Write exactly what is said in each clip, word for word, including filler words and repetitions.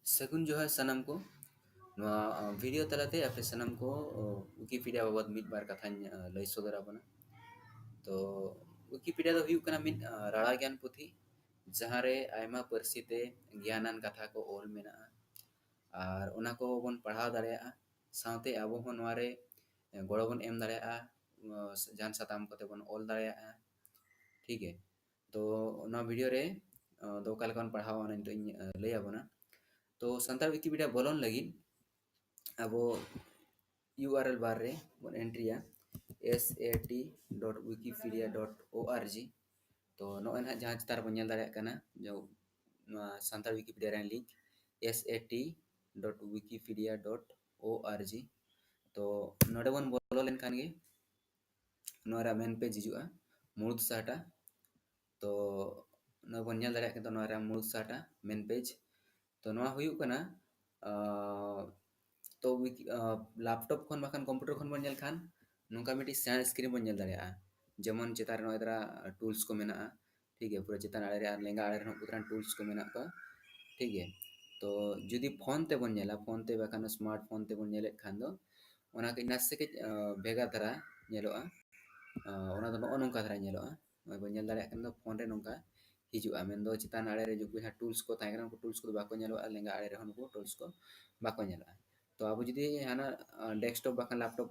ᱥᱟᱹᱜᱩᱱ ᱡᱚᱦᱟᱨ ᱥᱟᱱᱟᱢ ᱠᱚ᱾ ᱱᱚᱣᱟ ᱵᱷᱤᱰᱤᱭᱳ ᱛᱟᱞᱟᱛᱮ ᱟᱯᱮ ᱥᱟᱱᱟᱢ ᱠᱚ ᱣᱤᱠᱤᱯᱤᱰᱤᱭᱟ ᱵᱟᱵᱚᱫ ᱢᱤᱫ ᱵᱟᱨ ᱠᱟᱛᱷᱟᱧ ᱞᱟᱹᱭ ᱥᱚᱫᱚᱨ ᱟᱵᱚᱱᱟ᱾ ᱛᱚ ᱣᱤᱠᱤᱯᱤᱰᱤᱭᱟ ᱫᱚ ᱦᱩᱭᱩᱜ ᱠᱟᱱᱟ ᱢᱤᱫ ᱨᱟᱲᱟ ᱜᱮᱭᱟᱱ ᱯᱩᱛᱷᱤ, ᱡᱟᱦᱟᱸ ᱨᱮ ᱟᱭᱢᱟ ᱯᱟᱹᱨᱥᱤ ᱛᱮ ᱜᱮᱭᱟᱱᱟᱱ ᱠᱟᱛᱷᱟ ᱠᱚ ᱚᱞ ᱢᱮᱱᱟᱜᱼᱟ᱾ ᱟᱨ ᱚᱱᱟ ᱠᱚ ᱵᱚᱱ ᱯᱟᱲᱦᱟᱣ ᱫᱟᱲᱮᱭᱟᱜᱼᱟ᱾ ᱥᱟᱶᱛᱮ ᱟᱵᱚ ᱦᱚᱸ ᱱᱚᱣᱟ ᱨᱮ ᱜᱚᱲᱚ ᱵᱚᱱ ᱮᱢ ᱫᱟᱲᱮᱭᱟᱜᱼᱟ, ᱡᱟᱦᱟᱱ ᱥᱟᱛᱟᱢ ᱠᱚᱛᱮ ᱵᱚᱱ ᱚᱞ ᱫᱟᱲᱮᱭᱟᱜᱼᱟ᱾ ᱴᱷᱤᱠ ᱜᱮ, ᱛᱚ ᱱᱚᱣᱟ ᱵᱷᱤᱰᱤᱭᱳ ᱨᱮ ᱫᱚ ᱚᱠᱟ ᱞᱮᱠᱟ ᱵᱚᱱ ᱯᱟᱲᱦᱟᱣᱟ, ᱚᱱᱟ ᱱᱤᱛᱚᱜ ᱤᱧ ᱞᱟᱹᱭ ᱟᱵᱚᱱᱟ᱾ ᱛᱚ ᱥᱟᱱᱛᱟᱲ ᱣᱤᱠᱤᱯᱤᱰᱤᱭᱟ ᱵᱚᱞᱚᱱ ᱞᱟᱹᱜᱤᱫ ᱟᱵᱚ ᱤᱭᱩ ᱟᱨ ᱮᱞ ᱵᱟᱨ ᱨᱮ ᱵᱚᱱ ᱮᱱᱴᱨᱤᱭᱟ, S A T dot wikipedia dot org᱾ ᱛᱚ ᱱᱚᱜᱼᱚᱭ ᱱᱟᱦᱟᱜ ᱡᱟᱦᱟᱸ ᱪᱮᱛᱟᱱ ᱨᱮᱵᱚᱱ ᱧᱮᱞ ᱫᱟᱲᱮᱭᱟᱜ ᱠᱟᱱᱟ, ᱱᱚᱣᱟ ᱥᱟᱱᱛᱟᱲ ᱣᱤᱠᱤᱯᱤᱰᱤᱭᱟ ᱨᱮᱱᱟᱜ link, S A T dot wikipedia dot org᱾ ᱛᱚ ᱱᱚᱰᱮ ᱵᱚᱱ ᱵᱚᱞᱚ ᱞᱮᱱᱠᱷᱟᱱ ᱜᱮ ᱱᱚᱣᱟ ᱨᱮᱭᱟᱜ ᱢᱮᱱ ᱯᱮᱡᱽ ᱦᱤᱡᱩᱜᱼᱟ, ᱢᱩᱲᱩᱫ ᱥᱟᱦᱴᱟ᱾ ᱛᱚ ᱱᱚᱣᱟ ᱵᱚᱱ ᱧᱮᱞ ᱫᱟᱲᱮᱭᱟᱜ ᱠᱟᱱᱟ, ᱱᱚᱣᱟ ᱨᱮᱭᱟᱜ ᱢᱩᱲᱩᱫ ᱥᱟᱦᱴᱟ, ᱢᱮᱱ ᱯᱮᱡᱽ᱾ ᱛᱚ ᱱᱚᱣᱟ ᱦᱩᱭᱩᱜ ᱠᱟᱱᱟ, ᱛᱚ ᱞᱮᱯᱴᱚᱯ ᱠᱷᱚᱱ ᱵᱟᱠᱷᱟᱱ ᱠᱚᱢᱯᱤᱭᱩᱴᱟᱨ ᱠᱷᱚᱱ ᱵᱚᱱ ᱧᱮᱞ ᱠᱷᱟᱱ ᱱᱚᱝᱠᱟ ᱢᱤᱫᱴᱤᱡ ᱥᱮᱬᱟ ᱥᱠᱨᱤᱱ ᱵᱚᱱ ᱧᱮᱞ ᱫᱟᱲᱮᱭᱟᱜᱼᱟ᱾ ᱡᱮᱢᱚᱱ ᱪᱮᱛᱟᱱ ᱨᱮ ᱱᱚᱜᱼᱚᱭ ᱫᱟᱨᱟ ᱴᱩᱞᱥ ᱠᱚ ᱢᱮᱱᱟᱜᱼᱟ, ᱴᱷᱤᱠ ᱜᱮᱭᱟ᱾ ᱯᱩᱨᱟᱹ ᱪᱮᱛᱟᱱ ᱟᱲᱮ ᱨᱮ ᱟᱨ ᱞᱮᱸᱜᱟ ᱟᱲᱮ ᱨᱮᱦᱚᱸ ᱯᱩᱨᱟᱹ ᱴᱩᱞᱥ ᱠᱚ ᱢᱮᱱᱟᱜ ᱠᱚᱣᱟ, ᱴᱷᱤᱠ ᱜᱮᱭᱟ᱾ ᱛᱚ ᱡᱩᱫᱤ ᱯᱷᱳᱱ ᱛᱮᱵᱚᱱ ᱧᱮᱞᱟ, ᱯᱷᱳᱱ ᱛᱮ ᱵᱟᱠᱷᱟᱱ ᱥᱢᱟᱨᱴ ᱯᱷᱳᱱ ᱛᱮᱵᱚᱱ ᱧᱮᱞᱮᱫ ᱠᱷᱟᱱ ᱫᱚ ᱚᱱᱟ ᱠᱟᱹᱡ ᱱᱟᱥᱮ ᱠᱟᱹᱡ ᱵᱷᱮᱜᱟᱨ ᱫᱷᱟᱨᱟ ᱧᱮᱞᱚᱜᱼᱟ᱾ ᱚᱱᱟ ᱫᱚ ᱱᱚᱜᱼᱚ ᱱᱚᱝᱠᱟ ᱫᱷᱟᱨᱟ ᱧᱮᱞᱚᱜᱼᱟ᱾ ᱱᱚᱜᱼᱚᱭ ᱵᱚᱱ ᱧᱮᱞ ᱫᱟᱲᱮᱭᱟᱜ ᱠᱟᱱ ᱫᱚ ᱯᱷᱳᱱ ᱨᱮ ᱱᱚᱝᱠᱟ ᱦᱤᱡᱩᱜᱼᱟ, ᱢᱮᱱᱫᱚ ᱪᱮᱛᱟᱱ ᱟᱲᱮ ᱨᱮ ᱡᱚᱠᱷᱚᱱ ᱡᱟᱦᱟᱸ ᱴᱩᱞᱥ ᱠᱚ ᱛᱟᱦᱮᱸ ᱠᱟᱱᱟ, ᱩᱱᱠᱩ ᱴᱩᱞᱥ ᱠᱚᱫᱚ ᱵᱟᱠᱚ ᱧᱮᱞᱚᱜᱼᱟ, ᱞᱮᱸᱜᱟ ᱟᱲᱮ ᱨᱮᱦᱚᱸ ᱱᱩᱠᱩ ᱴᱩᱞᱥ ᱠᱚ ᱵᱟᱠᱚ ᱧᱮᱞᱚᱜᱼᱟ᱾ ᱛᱚ ᱟᱵᱚ ᱡᱩᱫᱤ ᱦᱟᱱᱟ ᱰᱮᱥᱠᱴᱚᱯ ᱵᱟᱠᱷᱟᱱ ᱞᱮᱯᱴᱚᱯ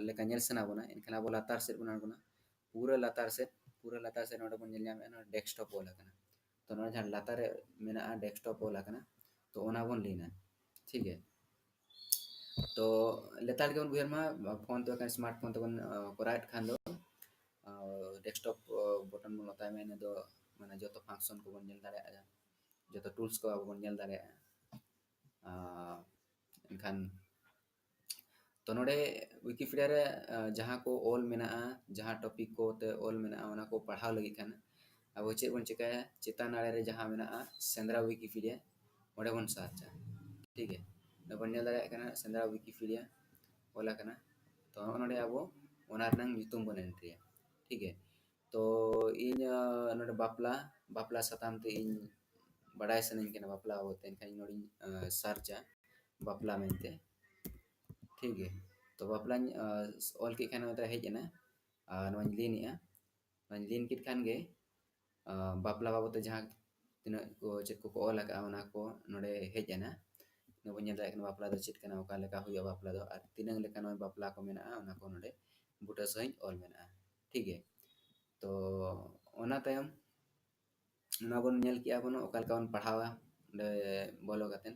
ᱞᱮᱠᱟ ᱧᱮᱞ ᱥᱟᱱᱟ ᱵᱚᱱᱟ, ᱮᱱᱠᱷᱟᱱ ᱟᱵᱚ ᱞᱟᱛᱟᱨ ᱥᱮᱫ ᱵᱚᱱ ᱟᱬᱜᱚᱱᱟ, ᱯᱩᱨᱟᱹ ᱞᱟᱛᱟᱨ ᱥᱮᱫ, ᱯᱩᱨᱟᱹ ᱞᱟᱛᱟᱨ ᱥᱮᱫ ᱱᱚᱰᱮ ᱵᱚᱱ ᱧᱮᱞ ᱧᱟᱢᱮᱫᱼᱟ, ᱱᱚᱰᱮ ᱰᱮᱥᱠᱴᱚᱯ ᱚᱞ ᱟᱠᱟᱱᱟ᱾ ᱛᱚ ᱱᱚᱰᱮ ᱡᱟᱦᱟᱸ ᱞᱟᱛᱟᱨ ᱨᱮ ᱢᱮᱱᱟᱜᱼᱟ ᱰᱮᱥᱠᱴᱚᱯ ᱚᱞ ᱟᱠᱟᱱᱟ, ᱛᱚ ᱚᱱᱟ ᱵᱚᱱ ᱞᱤᱱᱟ, ᱴᱷᱤᱠ ᱜᱮᱭᱟ᱾ ᱛᱚ ᱞᱮᱛᱟᱲ ᱜᱮᱵᱚᱱ ᱩᱭᱦᱟᱹᱨ ᱢᱟ, ᱯᱷᱳᱱ ᱛᱮ ᱵᱟᱠᱷᱟᱱ ᱥᱢᱟᱨᱴ ᱯᱷᱳᱱ ᱛᱮᱵᱚᱱ ᱠᱚᱨᱟᱣᱮᱫ ᱠᱷᱟᱱ ᱫᱚ ᱰᱮᱥᱠᱴᱚᱯ ᱵᱚᱴᱚᱱ ᱵᱚᱱ ᱚᱛᱟᱭ ᱢᱟ, ᱤᱱᱟᱹ ᱫᱚ ᱢᱟᱱᱮ ᱡᱚᱛᱚ ᱯᱷᱟᱝᱥᱚᱱ ᱠᱚᱵᱚᱱ ᱧᱮᱞ ᱫᱟᱲᱮᱭᱟᱜᱼᱟ, ᱡᱚᱛᱚ ᱴᱩᱞᱥ ᱠᱚ ᱟᱵᱚ ᱵᱚᱱ ᱧᱮᱞ ᱫᱟᱲᱮᱭᱟᱜᱼᱟ᱾ ᱮᱱᱠᱷᱟᱱ ᱛᱚ ᱱᱚᱰᱮ ᱣᱤᱠᱤᱯᱤᱰᱤᱭᱟ ᱨᱮ ᱡᱟᱦᱟᱸ ᱠᱚ ᱚᱞ ᱢᱮᱱᱟᱜᱼᱟ, ᱡᱟᱦᱟᱸ ᱴᱚᱯᱤᱠ ᱠᱚ ᱛᱮ ᱚᱞ ᱢᱮᱱᱟᱜᱼᱟ, ᱚᱱᱟ ᱠᱚ ᱯᱟᱲᱦᱟᱣ ᱞᱟᱹᱜᱤᱫ ᱠᱷᱟᱱ ᱟᱵᱚ ᱪᱮᱫ ᱵᱚᱱ ᱪᱮᱠᱟᱭᱟ? ᱪᱮᱛᱟᱱ ᱟᱲᱮ ᱨᱮ ᱡᱟᱦᱟᱸ ᱢᱮᱱᱟᱜᱼᱟ ᱥᱮᱸᱫᱽᱨᱟ ᱣᱤᱠᱤᱯᱤᱰᱤᱭᱟ, ᱚᱸᱰᱮ ᱵᱚᱱ ᱥᱟᱨᱪᱟ, ᱴᱷᱤᱠ ᱜᱮᱭᱟ᱾ ᱱᱚᱰᱮ ᱵᱚᱱ ᱧᱮᱞ ᱫᱟᱲᱮᱭᱟᱜ ᱠᱟᱱᱟ ᱥᱮᱸᱫᱽᱨᱟ ᱣᱤᱠᱤᱯᱤᱰᱤᱭᱟ ᱚᱞ ᱟᱠᱟᱱᱟ᱾ ᱛᱚ ᱱᱚᱜᱼᱚ ᱱᱚᱰᱮ ᱟᱵᱚ ᱚᱱᱟ ᱨᱮᱱᱟᱜ ᱧᱩᱛᱩᱢ ᱵᱚᱱ ᱮᱱᱴᱨᱤᱭᱟ, ᱴᱷᱤᱠ ᱜᱮᱭᱟ᱾ ᱛᱚ ᱤᱧ ᱱᱚᱰᱮ ᱵᱟᱯᱞᱟ, ᱵᱟᱯᱞᱟ ᱥᱟᱛᱟᱢ ᱛᱮ ᱤᱧ ᱵᱟᱰᱟᱭ ᱥᱟᱱᱟᱧ ᱠᱟᱱᱟ ᱵᱟᱯᱞᱟ ᱵᱟᱵᱚᱫ ᱛᱮ, ᱮᱱᱠᱷᱟᱱ ᱤᱧ ᱱᱚᱰᱮᱧ ᱥᱟᱨᱪᱟ ᱵᱟᱯᱞᱟ ᱢᱮᱱᱛᱮ᱾ ᱴᱷᱤᱠ ᱜᱮ, ᱛᱚ ᱵᱟᱯᱞᱟᱧ ᱚᱞ ᱠᱮᱫ ᱠᱷᱟᱱ ᱱᱚᱛᱮ ᱦᱮᱡ ᱮᱱᱟ᱾ ᱟᱨ ᱱᱚᱣᱟᱧ ᱞᱤᱱᱮᱜᱼᱟ᱾ ᱱᱚᱣᱟᱧ ᱞᱤᱱ ᱠᱮᱫ ᱠᱷᱟᱱ ᱜᱮ ᱵᱟᱯᱞᱟ ᱵᱟᱵᱚᱫ ᱛᱮ ᱡᱟᱦᱟᱸ ᱛᱤᱱᱟᱹᱜ ᱠᱚ ᱪᱮᱫ ᱠᱚᱠᱚ ᱚᱞ ᱟᱠᱟᱫᱼᱟ, ᱚᱱᱟ ᱠᱚ ᱱᱚᱰᱮ ᱦᱮᱡ ᱮᱱᱟ᱾ ᱱᱚᱰᱮ ᱵᱚᱱ ᱧᱮᱞ ᱫᱟᱲᱮᱭᱟᱜ ᱠᱟᱱᱟ ᱵᱟᱯᱞᱟ ᱫᱚ ᱪᱮᱫ ᱠᱟᱱᱟ, ᱚᱠᱟ ᱞᱮᱠᱟ ᱦᱩᱭᱩᱜᱼᱟ ᱵᱟᱯᱞᱟ ᱫᱚ, ᱟᱨ ᱛᱤᱱᱟᱹᱝ ᱞᱮᱠᱟ ᱱᱚᱜᱼᱚᱭ ᱵᱟᱯᱞᱟ ᱠᱚ ᱢᱮᱱᱟᱜᱼᱟ, ᱚᱱᱟ ᱠᱚ ᱱᱚᱰᱮ ᱵᱩᱴᱟᱹ ᱥᱟᱺᱦᱤᱡ ᱚᱞ ᱢᱮᱱᱟᱜᱼᱟ᱾ ᱴᱷᱤᱠ ᱜᱮ, ᱛᱚ ᱚᱱᱟ ᱛᱟᱭᱚᱢ ᱚᱱᱟ ᱵᱚᱱ ᱧᱮᱞ ᱠᱮᱜᱼᱟ ᱵᱚᱱ ᱚᱠᱟ ᱞᱮᱠᱟ ᱵᱚᱱ ᱯᱟᱲᱦᱟᱣᱟ ᱚᱸᱰᱮ ᱵᱚᱞᱚ ᱠᱟᱛᱮᱫ᱾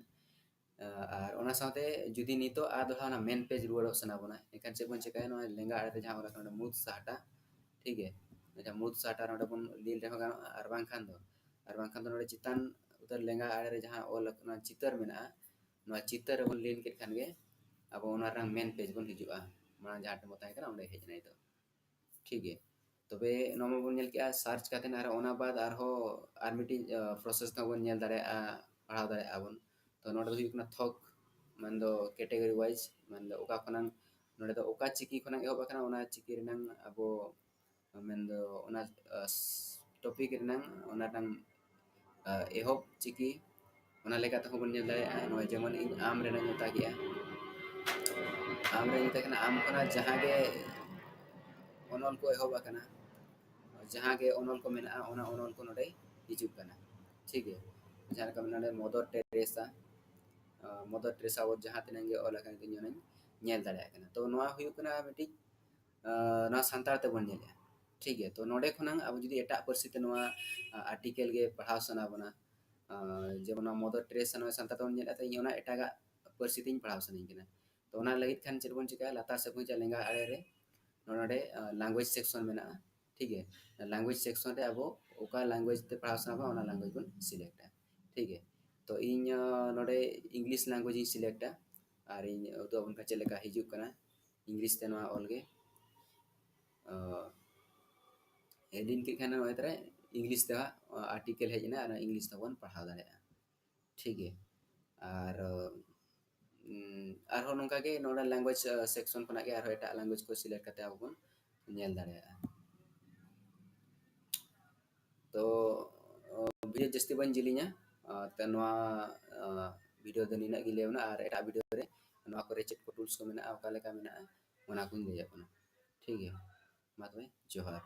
ᱟᱨ ᱚᱱᱟ ᱥᱟᱶᱛᱮ ᱡᱩᱫᱤ ᱱᱤᱛᱚᱜ ᱟᱨ ᱫᱚᱦᱲᱟ ᱚᱱᱟ ᱢᱮᱱ ᱯᱮᱡᱽ ᱨᱩᱣᱟᱹᱲᱚᱜ ᱥᱟᱱᱟ ᱵᱚᱱᱟ, ᱮᱱᱠᱷᱟᱱ ᱪᱮᱫ ᱵᱚᱱ ᱪᱮᱠᱟᱭᱟ? ᱱᱚᱣᱟ ᱞᱮᱸᱜᱟ ᱟᱲᱮ ᱨᱮ ᱡᱟᱦᱟᱸ ᱚᱞ ᱟᱠᱟᱱᱟ ᱚᱸᱰᱮ ᱢᱩᱫᱽ ᱥᱟᱦᱴᱟ, ᱴᱷᱤᱠ ᱜᱮ, ᱡᱟᱦᱟᱸ ᱢᱩᱫᱽ ᱥᱟᱦᱴᱟ ᱱᱚᱰᱮ ᱵᱚᱱ ᱞᱤᱱ ᱨᱮᱦᱚᱸ ᱜᱟᱱᱚᱜᱼᱟ, ᱟᱨ ᱵᱟᱝᱠᱷᱟᱱ ᱫᱚ ᱟᱨ ᱵᱟᱝᱠᱷᱟᱱ ᱫᱚ ᱱᱚᱰᱮ ᱪᱮᱛᱟᱱ ᱩᱛᱟᱹᱨ ᱞᱮᱸᱜᱟ ᱟᱲᱮ ᱨᱮ ᱡᱟᱦᱟᱸ ᱚᱞ ᱟᱠᱟᱱᱟ ᱪᱤᱛᱟᱹᱨ ᱢᱮᱱᱟᱜᱼᱟ, ᱱᱚᱣᱟ ᱪᱤᱛᱟᱹᱨ ᱨᱮᱵᱚᱱ ᱞᱤᱱ ᱠᱮᱫ ᱠᱷᱟᱱ ᱜᱮ ᱟᱵᱚ ᱚᱱᱟ ᱨᱮᱱᱟᱜ ᱢᱮᱱ ᱯᱮᱡᱽ ᱵᱚᱱ ᱦᱤᱡᱩᱜᱼᱟ᱾ ᱢᱟᱲᱟᱝ ᱡᱟᱦᱟᱸ ᱴᱷᱮᱱ ᱵᱚᱱ ᱛᱟᱦᱮᱸ ᱠᱟᱱᱟ ᱚᱸᱰᱮ ᱦᱮᱡ ᱮᱱᱟ ᱱᱤᱛᱚᱜ᱾ ᱴᱷᱤᱠ ᱜᱮ, ᱛᱚᱵᱮ ᱱᱚᱣᱟ ᱢᱟᱵᱚᱱ ᱧᱮᱞ ᱠᱮᱜᱼᱟ ᱥᱟᱨᱪ ᱠᱟᱛᱮᱫ, ᱟᱨ ᱚᱱᱟ ᱵᱟᱫ ᱟᱨᱦᱚᱸ ᱟᱨ ᱢᱤᱫᱴᱤᱡ ᱯᱨᱚᱥᱮᱥ ᱦᱚᱸᱵᱚᱱ ᱧᱮᱞ ᱫᱟᱲᱮᱭᱟᱜᱼᱟ, ᱯᱟᱲᱦᱟᱣ ᱫᱟᱲᱮᱭᱟᱜᱼᱟ ᱵᱚᱱ᱾ ᱛᱚ ᱱᱚᱰᱮ ᱫᱚ ᱦᱩᱭᱩᱜ ᱠᱟᱱᱟ ᱛᱷᱚᱠ, ᱢᱮᱱᱫᱚ ᱠᱮᱴᱮᱜᱚᱨᱤ ᱣᱟᱭᱤᱡᱽ, ᱢᱮᱱᱫᱚ ᱚᱠᱟ ᱠᱷᱚᱱᱟᱝ, ᱱᱚᱰᱮ ᱫᱚ ᱚᱠᱟ ᱪᱤᱠᱤ ᱠᱷᱚᱱᱟᱝ ᱮᱦᱚᱵ ᱟᱠᱟᱱᱟ, ᱚᱱᱟ ᱪᱤᱠᱤ ᱨᱮᱱᱟᱝ ᱟᱵᱚ ᱢᱮᱱᱫᱚ ᱚᱱᱟ ᱴᱚᱯᱤᱠ ᱨᱮᱱᱟᱝ ᱚᱱᱟ ᱨᱮᱱᱟᱝ ᱮᱦᱚᱵ ᱪᱤᱠᱤ, ᱚᱱᱟ ᱞᱮᱠᱟ ᱛᱮᱦᱚᱸ ᱵᱚᱱ ᱧᱮᱞ ᱫᱟᱲᱮᱭᱟᱜᱼᱟ᱾ ᱱᱚᱜᱼᱚᱭ ᱡᱮᱢᱚᱱ ᱤᱧ ᱟᱢ ᱨᱮᱱᱟᱜ ᱤᱧ ᱚᱛᱟ ᱠᱮᱜᱼᱟ, ᱟᱢ ᱨᱮ ᱢᱮᱛᱟᱭ ᱠᱟᱱᱟ, ᱟᱢ ᱠᱷᱚᱱᱟᱜ ᱡᱟᱦᱟᱸ ᱜᱮ ᱚᱱᱚᱞ ᱠᱚ ᱮᱦᱚᱵ ᱟᱠᱟᱱᱟ, ᱡᱟᱦᱟᱸ ᱜᱮ ᱚᱱᱚᱞ ᱠᱚ ᱢᱮᱱᱟᱜᱼᱟ, ᱚᱱᱟ ᱚᱱᱚᱞ ᱠᱚ ᱱᱚᱰᱮ ᱦᱤᱡᱩᱜ ᱠᱟᱱᱟ᱾ ᱴᱷᱤᱠ ᱜᱮᱭᱟ, ᱡᱟᱦᱟᱸ ᱞᱮᱠᱟ ᱢᱮᱱᱟᱜᱼᱟ ᱱᱚᱰᱮ ᱢᱚᱫᱚᱨ ᱴᱮᱨᱮᱥᱟ, ᱢᱚᱫᱚᱨ ᱴᱮᱨᱮᱥᱟ ᱵᱟᱵᱚᱫ ᱡᱟᱦᱟᱸ ᱛᱤᱱᱟᱹᱜ ᱜᱮ ᱚᱞ ᱟᱠᱟᱱ ᱤᱧ ᱚᱱᱟᱧ ᱧᱮᱞ ᱫᱟᱲᱮᱭᱟᱜ ᱠᱟᱱᱟ᱾ ᱛᱚ ᱱᱚᱣᱟ ᱦᱩᱭᱩᱜ ᱠᱟᱱᱟ ᱢᱤᱫᱴᱤᱡ ᱱᱚᱣᱟ ᱥᱟᱱᱛᱟᱲ ᱛᱮᱵᱚᱱ ᱧᱮᱞᱮᱜᱼᱟ᱾ ᱴᱷᱤᱠ ᱜᱮᱭᱟ, ᱛᱚ ᱱᱚᱰᱮ ᱠᱷᱚᱱᱟᱝ ᱟᱵᱚ ᱡᱩᱫᱤ ᱮᱴᱟᱜ ᱯᱟᱹᱨᱥᱤ ᱛᱮ ᱱᱚᱣᱟ ᱟᱨᱴᱤᱠᱮᱞ ᱜᱮ ᱯᱟᱲᱦᱟᱣ ᱥᱟᱱᱟ ᱵᱚᱱᱟ, ᱡᱮᱢᱚᱱ ᱱᱚᱣᱟ ᱢᱚᱫᱚᱨ ᱴᱮᱨᱮᱥᱟ ᱱᱚᱣᱟ ᱥᱟᱱᱛᱟᱲ ᱛᱮᱵᱚᱱ ᱧᱮᱞᱮᱫᱼᱟ, ᱛᱚ ᱤᱧ ᱚᱱᱟ ᱮᱴᱟᱜᱟᱜ ᱯᱟᱹᱨᱥᱤ ᱛᱤᱧ ᱯᱟᱲᱦᱟᱣ ᱥᱟᱱᱟᱧ ᱠᱟᱱᱟ᱾ ᱛᱚ ᱚᱱᱟ ᱞᱟᱹᱜᱤᱫ ᱠᱷᱟᱱ ᱪᱮᱫ ᱵᱚᱱ ᱪᱤᱠᱟᱹᱭᱟ? ᱞᱟᱛᱟᱨ ᱥᱮᱫ ᱵᱚᱱ ᱪᱟᱞᱟᱜᱼᱟ, ᱞᱮᱸᱜᱟ ᱟᱲᱮ ᱨᱮ ᱱᱚᱰᱮ ᱞᱮᱝᱜᱩᱭᱮᱡᱽ ᱥᱮᱠᱥᱚᱱ ᱢᱮᱱᱟᱜᱼᱟ᱾ ᱴᱷᱤᱠ ᱜᱮᱭᱟ, ᱞᱮᱝᱜᱩᱭᱮᱡᱽ ᱥᱮᱠᱥᱚᱱ ᱨᱮ ᱟᱵᱚ ᱚᱠᱟ ᱞᱮᱝᱜᱩᱭᱮᱡᱽ ᱛᱮ ᱯᱟᱲᱦᱟᱣ ᱥᱟᱱᱟ ᱵᱚᱱᱟ, ᱚᱱᱟ ᱞᱮᱝᱜᱩᱭᱮᱡᱽ ᱵᱚᱱ ᱥᱤᱞᱮᱠᱴᱟ᱾ ᱴᱷᱤᱠ ᱜᱮᱭᱟ, ᱛᱚ ᱤᱧ ᱱᱚᱰᱮ ᱤᱝᱞᱤᱥ ᱞᱮᱝᱜᱩᱭᱮᱡᱽ ᱤᱧ ᱥᱤᱞᱮᱠᱴᱟ ᱟᱨ ᱤᱧ ᱩᱫᱩᱜ ᱟᱵᱚᱱ ᱠᱟᱱᱟ ᱪᱮᱫ ᱞᱮᱠᱟ ᱦᱤᱡᱩᱜ ᱠᱟᱱᱟ ᱤᱝᱞᱤᱥ ᱛᱮ ᱱᱚᱣᱟ ᱚᱞ ᱜᱮ᱾ ᱦᱮᱰᱤᱝ ᱠᱮᱫ ᱠᱷᱟᱱ ᱱᱚᱜᱼᱚᱭ ᱛᱟᱨᱟ ᱤᱝᱞᱤᱥ ᱛᱮ ᱦᱟᱸᱜ ᱟᱨᱴᱤᱠᱮᱞ ᱦᱮᱡ ᱮᱱᱟ, ᱟᱨ ᱤᱝᱞᱤᱥ ᱛᱮᱵᱚᱱ ᱯᱟᱲᱦᱟᱣ ᱫᱟᱲᱮᱭᱟᱜᱼᱟ᱾ ᱴᱷᱤᱠ ᱜᱮᱭᱟ, ᱟᱨ ᱟᱨᱦᱚᱸ ᱱᱚᱝᱠᱟ ᱜᱮ ᱱᱚᱰᱮ ᱞᱮᱝᱜᱩᱭᱮᱡᱽ ᱥᱮᱠᱥᱚᱱ ᱠᱷᱚᱱᱟᱜ ᱜᱮ ᱟᱨᱦᱚᱸ ᱮᱴᱟᱜ ᱞᱮᱝᱜᱩᱭᱮᱡᱽ ᱠᱚ ᱥᱤᱞᱮᱠᱴ ᱠᱟᱛᱮ ᱟᱵᱚ ᱵᱚᱱ ᱧᱮᱞ ᱫᱟᱲᱮᱭᱟᱜᱼᱟ᱾ ᱛᱚ ᱵᱷᱤᱰᱤᱭᱳ ᱡᱟᱹᱥᱛᱤ ᱵᱟᱹᱧ ᱡᱤᱞᱤᱧᱟ, ᱛᱮ ᱱᱚᱣᱟ ᱵᱷᱤᱰᱤᱭᱳ ᱫᱚ ᱱᱤᱱᱟᱹᱜ ᱜᱮ ᱞᱟᱹᱭ ᱢᱮᱱᱟᱜᱼᱟ᱾ ᱟᱨ ᱮᱴᱟᱜ ᱵᱷᱤᱰᱤᱭᱳ ᱨᱮ ᱱᱚᱣᱟ ᱠᱚᱨᱮ ᱪᱮᱫ ᱠᱚ ᱴᱩᱞᱥ ᱠᱚ ᱢᱮᱱᱟᱜᱼᱟ, ᱚᱠᱟ ᱞᱮᱠᱟ ᱢᱮᱱᱟᱜᱼᱟ, ᱚᱱᱟ ᱠᱚᱧ ᱞᱟᱹᱭ ᱟᱵᱚᱱᱟ᱾ ᱴᱷᱤᱠ ᱜᱮᱭᱟ, ᱢᱟ ᱛᱚᱵᱮ ᱡᱚᱦᱟᱨ᱾